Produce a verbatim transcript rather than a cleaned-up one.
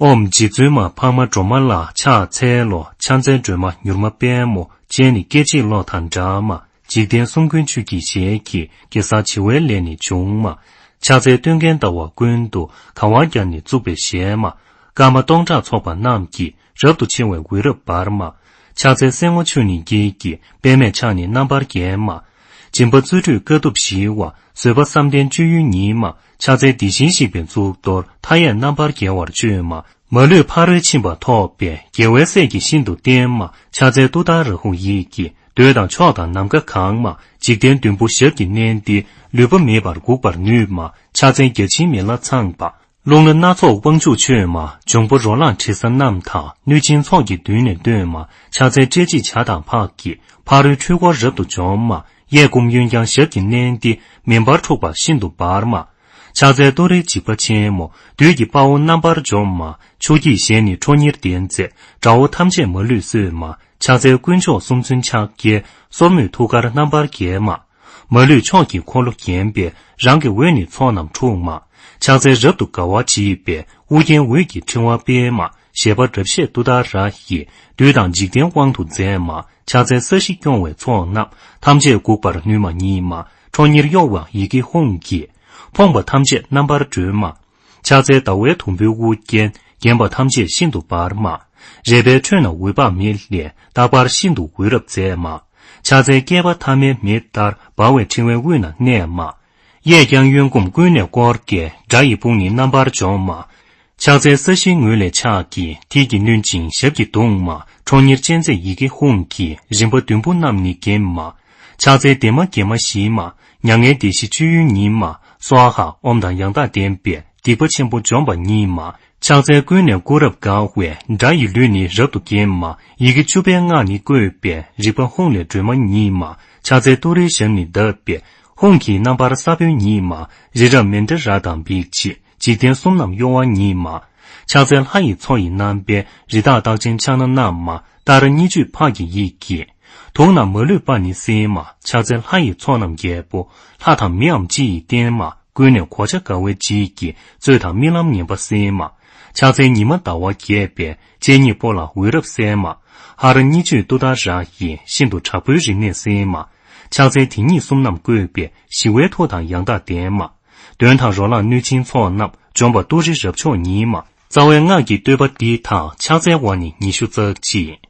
ཨོམ་རྗེ་བཙུན་མ་འཕགས་མ་སྒྲོལ་མ་ལ་ཕྱག་འཚལ་ལོ། ཕྱག་འཚལ་སྒྲོལ་མ་མྱུར་མ་དཔལ་མོ། སྤྱན་ནི་སྐད་ཅིག་གློག་དང་འདྲ་མ། འཇིག་རྟེན་གསུམ་མགོན་ཆུ་སྐྱེས་ཞལ་གྱི། གེ་སར་བྱེ་བའི་ལས་ནི་བྱུང་མ། ཕྱག་འཚལ་སྟོན་ཀའི་ཟླ་བ་ཀུན་ཏུ། གང་བར་བརྒྱ་ནི་བཙུགས་པའི་ཞལ་མ། སྐར་མ་སྟོང་ཕྲག་ཚོགས་པ་རྣམས་ཀྱིས། རབ་ཏུ་ཕྱེ་བའི་འོད་རབ་འབར་མ། ཕྱག་འཚལ་སེར་སྔོ་ཆུ་ནི་འགྱེལ་གྱི། པདྨས་ཕྱག་ནི་རྣམ་པར་བརྒྱན་མ། སྦྱིན་པ་རྩོལ་སྒྲུབ་དཀའ་ཐུབ་ཞི་བ། བཟོད་པ་བསམ་གཏན་སྤྱོད་ཡུལ་ཉིད་མ། ཕྱག་འཚལ་དེ་བཞིན་གཤེགས་པའི་གཙུག་ཏོར། མཐའ་ཡས་རྣམ་པར་རྒྱལ་བར་སྤྱོད་མ། མ་ལུས་ཕ་རོལ་ཕྱིན་པ་ཐོབ་པའི། རྒྱལ་བའི་སྲས་ཀྱིས་ཤིན་ཏུ་བསྟེན་མ། ཕྱག་འཚལ་ཏུཏྟཱ་ར་ཧུ་ཡིད་ཀྱིས། འདོད་དང་ཕྱོགས་དང་ནམ་མཁའ་གང་མ། འཇིག་རྟེན་བདུན་པོ་ཞབས་ཀྱིས་མནན་ཏེ། ལུས་པ་མེད་པར་འགུགས་པར་ནུས་མ། ཕྱག་འཚལ་བརྒྱ་བྱིན་མེ་ལྷ་ཚངས་པ། རླུང་ལྷ་སྣ་ཚོགས་དབང་ཕྱུག་མཆོད་མ། འབྱུང་པོ་རོ་ལངས་དྲི་ཟ་རྣམས་དང་། གནོད་སྦྱིན་ཚོགས་ཀྱིས་མདུན་ནས་བསྟོད་མ། ཕྱག་འཚལ་བཀྲ་ཤིས་བྱ་དང་ཕག་གི། ཕ་རོལ་འཁྲུལ་འཁོར་རབ་ཏུ་འཇོམས་མ། གཡས་བསྐུམ་གཡོན་བརྐྱང་ཞབས་ཀྱིས་མནན་ཏེ། མེ་འབར་འཁྲུགས་པ་ཤིན་ཏུ་འབར་མ། ཕྱག་འཚལ་ཏུ་རེའི་འཇིགས་པ་ཆེན་མོ། བདུད་ཀྱི་དཔའ་བོ་རྣམ་པར་འཇོམས་མ། ཆུ་སྐྱེས་ཞལ་ནི་ཁྲོ་གཉེར་ལྡན་མཛད། དགྲ་བོ་ཐམས་ཅད་མ་ལུས་གསོད་མ། ཕྱག་འཚལ་དཀོན་མཆོག་གསུམ་མཚོན་ཕྱག་རྒྱའི། སོར་མོས་ཐུགས་ཀར་རྣམ་པར་བརྒྱན་མ། མ་ལུས་ཕྱོགས་ཀྱི་འཁོར་ལོ་བརྒྱན་པའི། རང་གི་འོད་ནི་ཚོགས་རྣམས་འཁྲུགས་མ། ཕྱག་འཚལ་རབ་ཏུ་དགའ་བ་བརྗིད་པའི། ཨུ་རྒྱན་འོད་ཀྱི་ཕྲེང་བ་སྤེལ་མ། བཞད་པ་རབ་བཞད་ཏུཏྟཱ་ར་ཡིས། བདུད་དང་འཇིག་རྟེན་དབང་དུ་མཛད་མ། ཕྱག་འཚལ་ས་གཞི་སྐྱོང་བའི་ཚོགས་རྣམས། ཐམས་ཅད་འགུགས་པར་ནུས་མ་ཉིད་མ། ཁྲོ་གཉེར་གཡོ་བ་ཡི་གེ་ཧཱུྃ་གིས། ཕོངས་པ་ཐམས་ཅད་རྣམ་པར་སྒྲོལ་མ། ཕྱག་འཚལ་ཟླ་བའི་དུམ་བུས་དབུ་བརྒྱན། བརྒྱན་པ་ཐམས་ཅད་ཤིན་ཏུ་འབར་མ། རལ་པའི་ཁྲོད་ན་འོད་དཔག་མེད་ལས། རྟག་པར་ཤིན་ཏུ་འོད་རབ་མཛད་མ། ཕྱག་འཚལ་བསྐལ་པ་ཐ་མའི་མེ་ལྟར། འབར་བའི་ཕྲེང་བའི་དབུས་ན་གནས་མ། གཡས་བརྐྱང་གཡོན་བསྐུམ་ཀུན་ནས་བསྐོར་ཏེ། དགྲ་ཡི་དཔུང་ནི་རྣམ་པར་འཇོམས་མ། ཕྱག་འཚལ་ས་གཞིའི་ངོས་ལས་ཕྱག་གིས། མཐིལ་གྱིས་བསྣུན་ཅིང་ཞབས་ཀྱིས་བརྡུང་མ། ཁྲོ་གཉེར་ཅན་མཛད་ཡི་གེ་ཧཱུྃ་གིས། རིམ་པ་བདུན་པོ་རྣམས་ནི་འགེམས་མ། ཕྱག་འཚལ་བདེ་མ་དགེ་མ་ཞི་མ། མྱ་ངན་འདས་ཞི་སྤྱོད་ཡུལ་ཉིད་མ། སྭཱ་ཧཱ་ཨོཾ་དང་ཡང་དག་ལྡན་པས། སྡིག་པ་ཆེན་པོ་འཇོམས་པ་ཉིད་མ། ཕྱག་འཚལ་ཀུན་ནས་སྐུ་རབ་དགའ་བའི། དགྲ་ཡི་ལུས་ནི་རབ་ཏུ་འགེམས་མ། ཡི་གེ་བཅུ་པའི་སྔགས་ནི་བཀོད་པའི། རིག་པ་ཧཱུྃ་ལས་སྒྲོལ་མ་ཉིད་མ། ཕྱག་འཚལ་ཏུ་རེའི་ཞབས་ནི་བརྡབས་པའི། ཧཱུྃ་གི་རྣམ་པར་ས་བོན་ཉིད་མ། རི་རབ་མནྡ་ར་དང་འབིགས་བྱེད། འཇིག་རྟེན་གསུམ་རྣམས་གཡོ་བ་ཉིད་མ། ཕྱག་འཚལ་ལྷ་ཡི་མཚོ་ཡི་རྣམ་པའི། རི་དྭགས་རྟགས་ཅན་ཕྱག་ན་བསྣམས་མ། ཏཱ་ར་གཉིས་བརྗོད་ཕག་གི་ཡིད་ཀྱིས། དུག་རྣམས་མ་ལུས་པ་ནི་སེལ་མ། ཕྱག་འཚལ་ལྷ་ཡི་ཚོགས་རྣམས་རྒྱལ་པོ། ལྷ་དང་མིའམ་ཅི་ཡིས་བསྟེན་མ། ཀུན་ནས་གོ་ཆ་དགའ་བའི་བརྗིད་ཀྱིས། རྩོད་དང་རྨི་ལམ་ངན་པ་སེལ་མ། ཕྱག་འཚལ་ཉི་མ་ཟླ་བ་རྒྱས་པའི། སྤྱན་གཉིས་པོ་ལ་འོད་རབ་གསལ་མ། ཧ་ར་གཉིས་བརྗོད་ཏུཏྟཱ་ར་ཡིས། ཤིན་ཏུ་དྲག་པོའི་རིམས་ནད་སེལ་མ། ཕྱག་འཚལ་དེ་ཉིད་གསུམ་རྣམས་བཀོད་པའི། ཞི་བའི་མཐུ་དང་ཡང་དག་ལྡན་མ། གདོན་དང་རོ་ལངས་གནོད་སྦྱིན་ཚོགས་རྣམས། འཇོམས་པ་ཏུ་རེ་རབ་མཆོག་ཉིད་མ། རྩ་བའི་སྔགས་ཀྱི་བསྟོད་པ་འདི་དག། ཕྱག་འཚལ་བ་ནི་ཉི་ཤུ་རྩ་གཅིག།